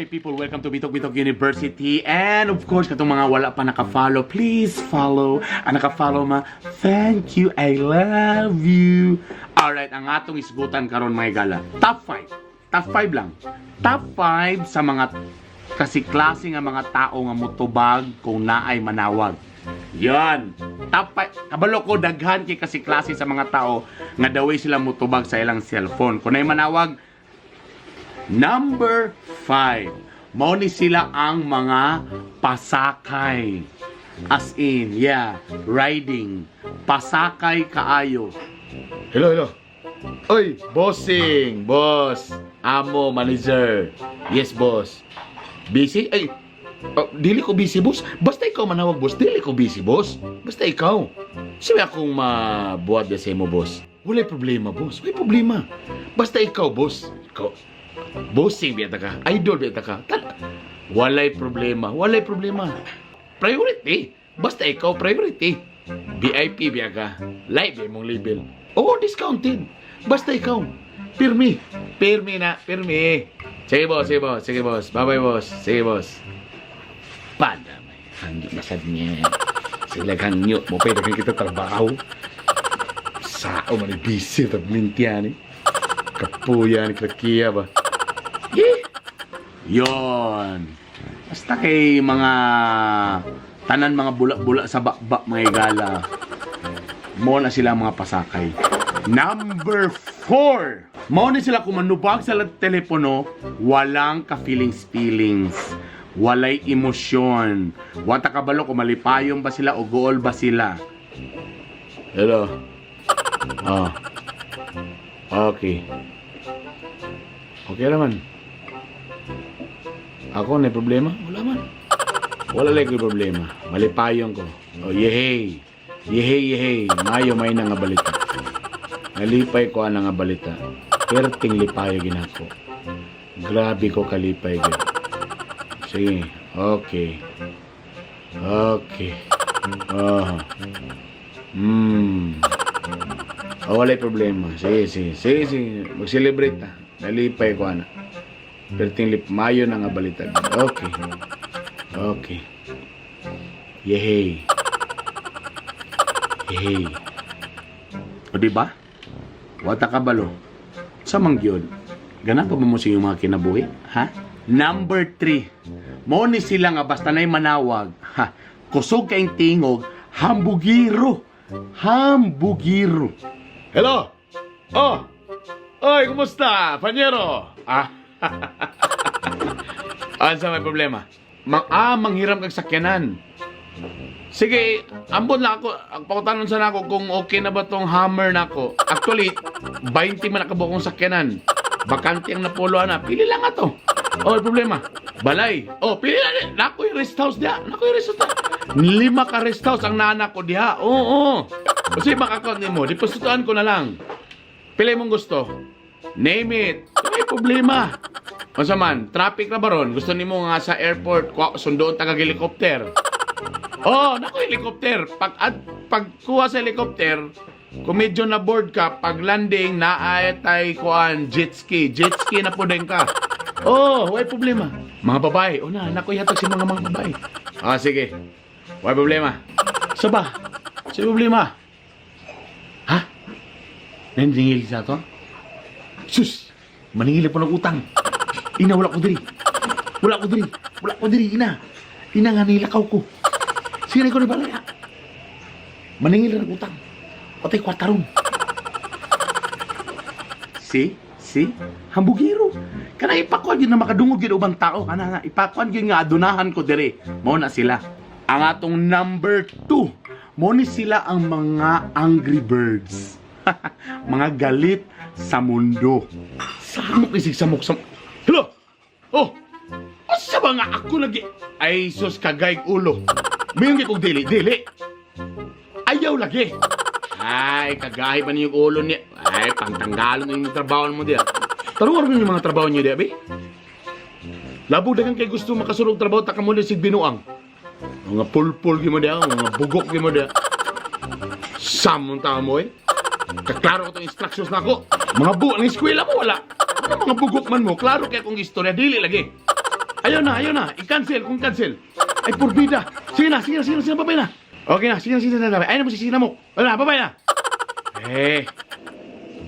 Good day, people! Welcome to Bitok Bitok University. And of course, katong mga wala pa naka-follow, please follow. Ang naka-follow ma, thank you, I love you. Alright, ang atong isgutan karon, mga higala. Top 5. Top 5 lang. Top 5 sa mga kasiklase nga mga tao nga mutubag kung naay manawag. Yan. Top 5. Kabalo ko daghan kay kasiklase sa mga tao nga daway sila mutubag sa ilang cellphone. Kung naay manawag. Number 5. Mao ni sila ang mga pasakay. As in, yeah, riding. Pasakay kaayo. Hello, hello. Oy, bossing, boss. Amo, manager. Yes, boss. Busy? Ay, oh, dili ko busy, boss. Basta ikaw manawag, boss. Dili ko busy, boss. Basta ikaw. Sige akong mabuhat sa imo, boss. Walay problema, boss. Walay problema. Basta ikaw, boss. Ikaw. Bossing, biyata ka. Idol, biyata ka. Walay problema. Walay problema. Priority. Basta ikaw, priority. VIP biya ka. Live mong label. Oo, discounted. Basta ikaw. Pirmi. Pirmi na. Pirmi. Sige, boss. Sige, boss. Sige, boss. Bye-bye, boss. Sige, boss. Pada, may hangyo na sad niya. Sila hangyo mo. Pwede kang kita trabaho. Sao man busy tag mintian eh. Kapuyan, krakiya ba? Yeah. Yon. Basta kay mga tanan mga bula-bula sa bakba, mga higala. Mo na sila mga pasakay. Number 4. Mao ni sila kung manubag sa telepono, walang ka-feelings feelings. Walay emosyon. Wata kabalo kung malipayon ba sila o gool ba sila. Hello. Oh. Okay. Okay naman. Ako, may problema? Wala man. Wala lang ko'y problema. Malipayon ko. Oh, yehey. Yehey, yehey. Mayo may na nga balita. Nalipay ko ang nga balita. Perting lipayo ginako. Grabe ko kalipay gid. Sige. Okay. Okay. Oh. Oh, wala'y problema. Sige, sige. Sige, sige. Mag-celebrate na. Nalipay ko, ana. Perting lip, mayo na nga balita. Okay. Okay. Yehey. Yehey. O di ba? Wata kabalo. Sa mangyod, ganang pa ba mo sa inyong mga kinabuhi? Ha? Number 3. Mao ni sila nga basta na'y manawag. Ha? Kusog kayong tingog, hambugiro. Hambugiro. Hello! Oh! Oy, kumusta? Panyero! Ah. Ano sa may problema? Manghiram kag sakyanan. Sige, ambon lang ako. Ang Pakutanon sana ako kung okay na ba tong Hummer nako. Actually, 20 man nakabuo kong sakyanan. Bakante ang napulo na. Pili lang ato. Oh, may problema. Balay. Oh, pili lang. Nako yung rest house diha. Nako yung rest house diha. Lima ka rest house ang nana ko diha. Oo, oo. Kasi baka nimo, depositoan ko na lang. Pili mong gusto. Name it. May problema. Unsa man, traffic na baron. Gusto nimo nga sa airport, sundoon taga helicopter. Oh, nako helicopter. Pagkuha sa helicopter, kung medyo na board ka, pag landing naay tay kuan jet ski. Jet ski na po din ka. Oh, way problema. Mga babae, oh na, nako ihatag si mga mga babae. Ah, sige. Way problema. Saba, sa problema. Ha? Nandingil sa to? Sus! Maningil po ng utang. Ina, wala ko diri. Wala ko diri. Wala ko diri, ina. Ina nga nilakaw ko. Sige ko ni balaya. Maningil na ng utang. Patay kwarta ron. See? See? Hambugiro. Kana ipakuan gyud na makadungog gyud ubang tao. Kana nga ipakuan gyud nga adunahan ko dire. Mao na sila. Ang atong number 2. Mao ni sila ang mga angry birds. Mga galit sa mundo. Samok isig samok samok. Hello! Oh! Asa ba nga ako lagi? Ay sus kagay ulo. Mayon kay kog dili, dili. Ayaw lagi. Ay, kagahi pa niyo yung ulo niya. Ay, pangtanggalon na yung trabaho mo diya. Taruan mo yung mga trabaho niyo diya, be. Labo dagan kay gusto makasulog trabaho ta kamo sig binuang. Mga pulpul gyud mo diya, mga bugok gyud mo diya. Samon ta mo eh. Kaklaro ko itong instructions na ako. Mga ang eskwela mo wala. Ano mga bugok man mo, klaro kay akong istorya, dili lagi. Ayaw na, ayaw na. I-cancel kung cancel. Ay, purbida. Sige na, sige na, sige na, sige na, babay na. Okay na, sige na, sige na, babay. Ay na mo, sige na mo. Wala, babay na. Eh,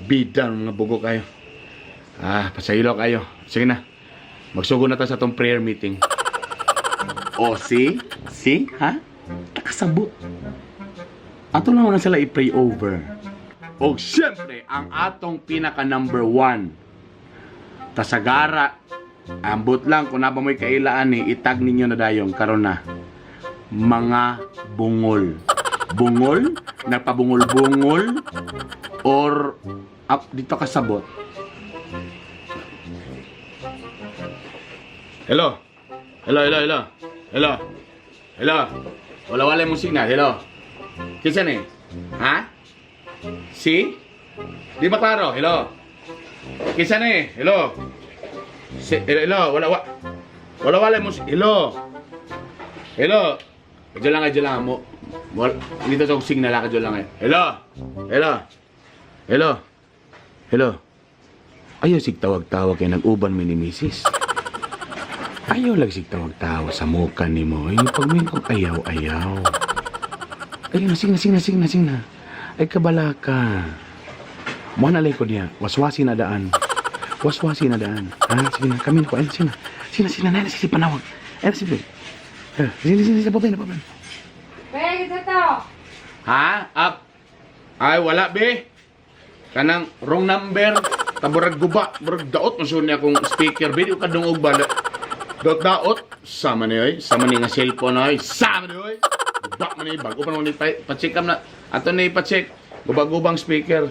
bida ng mga bugo kayo. Ah, pasaylo kayo. Sige na. Magsugo na ta sa atong prayer meeting. O, see? See? Ha? Nakasabot. Ato lang na sila i-pray over. O, siyempre, ang atong pinaka number one. Tasagara. Ambot lang, kung naba mo'y kailaan eh, itag ninyo na dayon, karon na. Mga bungol. Bungol? Nagpabungol-bungol? Or, up, dito kasabot. Hello? Hello, hello, hello. Hello. Hello. Wala wala mong signal. Hello. Kinsa ni? Ha? Si? Di ba klaro? Hello. Kinsa ni? Hello. Si, hello, hello. Wala wa. Wala wala mo. Hello. Hello. Diyan lang mo. Wala, dito sa signal ka diyan lang eh. Hello. Hello. Hello. Hello. Ayaw sig tawag-tawag kay nag-uban mi ni misis. Ayaw lang sig tawag-tawag sa muka nimo. Ay pag kong ayaw ayaw. Ayaw na, sige na, sige na, sige na, sige na. Ay kabala ka. Mo na ko niya. Waswasi na daan. Waswasi na daan. Ha, sige na, kami na ko. Ay, sige na. Sige na, sige na, na, sige, panawag. Ay, sige. Eh, sige, sige, sige, babay na, babay na. Pwede sa to. Ha? Up. Ay, wala, be. Kanang wrong number. Taburag guba. Burag daot. Masun niya akong speaker. Be, di ko kadungog ba? Daot daot. Sama ni oy. Sama ni nga cellphone oy. Sama ni oy. Guba man ni. Bago pa naman ni pa-check na. Ato ni pa-check. Guba-gubang speaker.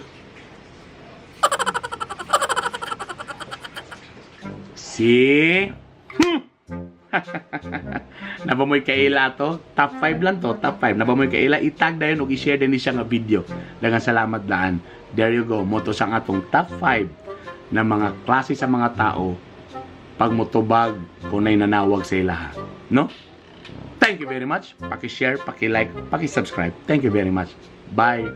Si? Nabamoy kaila to? Top 5 lang to, top 5. Nabamoy kaila, itag dayon og i-share din ni siya nga video. Daghang salamat daan. There you go, moto sa atong top 5 na mga klase sa mga tao pag motubag kung na'y nanawag sa ilaha. No? Thank you very much. Paki-share, paki-like, paki-subscribe. Thank you very much. Bye.